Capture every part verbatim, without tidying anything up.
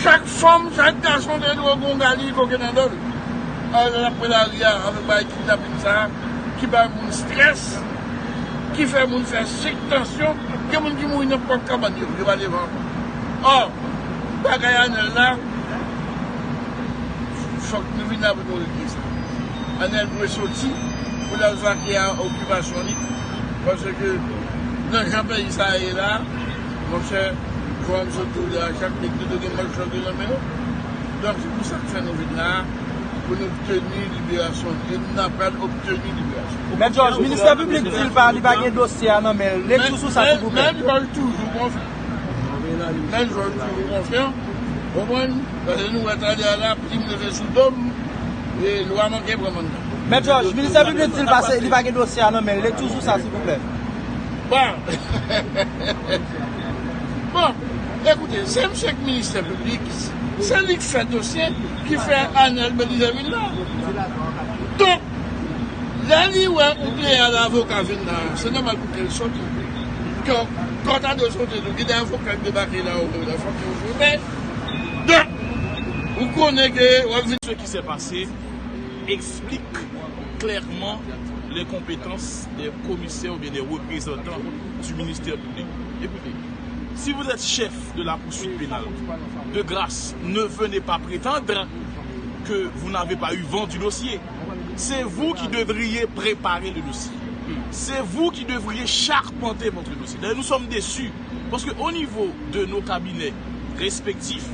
Chak fanm, chak gason te dwe gen yon galil koke nan do l. Alò, lè l ap pran lari a avèk bagay kidnapin sa a, ki bay moun strès, ki fè moun fè sik, tansyon, gen moun ki mouri nan pòt kabann yo, yo pa devan ankò. Ò, bagay Anèl la, fòk nou vin avèk yon regle sa. Anèl dwe soti pou l al vake a okipasyon li, paske nan jan peyi sa a ye la, monchè, jan m sot di w la, chak nèg nou dwe gen machwè nan men yo. Donk, se pou sa k fè nou vin la a, pou nou obteni liberasyon, e n ap pral obteni liberasyon. Mèt Jòj, ministè piblik di l pa, li pa gen dosye a nan men l. Lekti sou sa, silvouplè. Mèt Jòj toujou konfyan. Mèt Jòj toujou konfyan. Konprann? Paske nou wè talè a la, plim leve sou do m, e lwa manke pran m anndan. Mèt Jòj, ministè piblik di l pa se, li pa gen dosye a nan men l. Lekti sou sa, silvouplè. Bon. Bon, ekoute, se misye k ministè piblik, se li k fè dosye, ki fè Anèl Belize vin la. Donk, lè li wè yon pleyad avoka vin la, se nòmal pou ke l soti. Kò, kò ta dwe soti tou, gen de avoka k debake la, ou la, fòk yo soti. Donk, ou konnen ke w ap vin. Ce qui s'est passé explique clairement les compétences des commissaires ou bien des représentants du ministère public. Écoutez, si vous êtes chef de la poursuite pénale, de grâce, ne venez pas prétendre que vous n'avez pas eu vent du dossier. C'est vous qui devriez préparer le dossier. C'est vous qui devriez charpenter votre dossier. D'ailleurs, nous sommes déçus parce que au niveau de nos cabinets respectifs,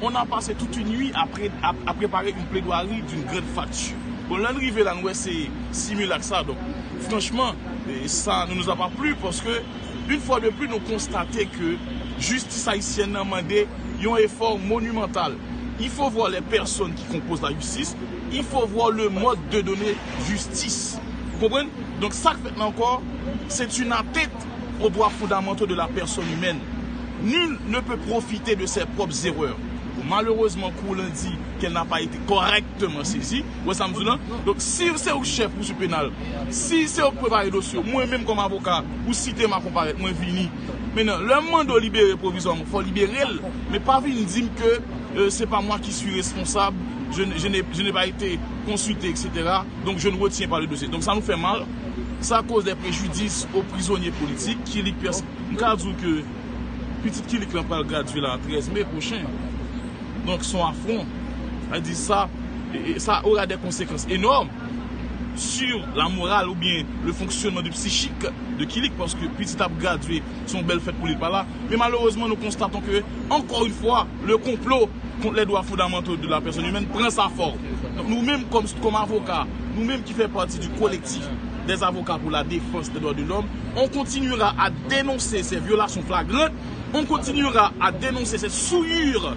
on a passé toute une nuit à, pré- à- à préparer une plaidoirie d'une grande facture. Bon, lè n rive la, nou wè se similak sa. Donk, franchman, e sa, nou, nous a pas plu parce que, une fois de plus, nou konstate ke jistis ayisyèn nan mande yon efò monimantal. Il faut voir les personnes qui composent la justice, il faut voir le mode de donner justice. Ou konprann? Donk, sa k fèt la ankò, c'est une atteinte aux droits fondamentaux de la personne humaine. Nul ne peut profiter de ses propres erreurs. Malheureusement, Courland dit qu'elle n'a pas été correctement saisie. Ou wè sa m di w lan? Donk, si se ou k chèf poursuit pénal, si se ou k prepare dosye, mwen menm kòm avoka, ou site m a konparèt, mwen vini. Mentnan, lè m mande w libere pwovizwaman, fò w libere l, men pa vin di m ke, euh, c'est pas moi qui suis responsable, je, je n'ai, je n'ai pas été consulté, et cetera. Donc, je ne retiens pas le dossier. Donc, ça nous fait mal. Ça cause des préjudices aux prisonniers politiques. Kilik pès-, m ka di w ke pitit Kilik lan pral gradye la trèz me pwochen. Donk, se yon afwon. Sa di sa, e, e, ça aura des conséquences énormes sur la morale ou bien le fonctionnement de psychique de Kilik, paske pitit ap gradye, se yon bèl fèt pou li, l pa la. Men malerezman, nous constatons que, encore une fois, le complot contre les droits fondamentaux de la personne humaine prend sa forme. Donc, nous-mêmes, comme, comme avocats, nous-mêmes qui faisons partie du collectif des avocats pour la défense des droits de l'homme, on continuera à dénoncer ces violations flagrantes, on continuera à dénoncer ces souillures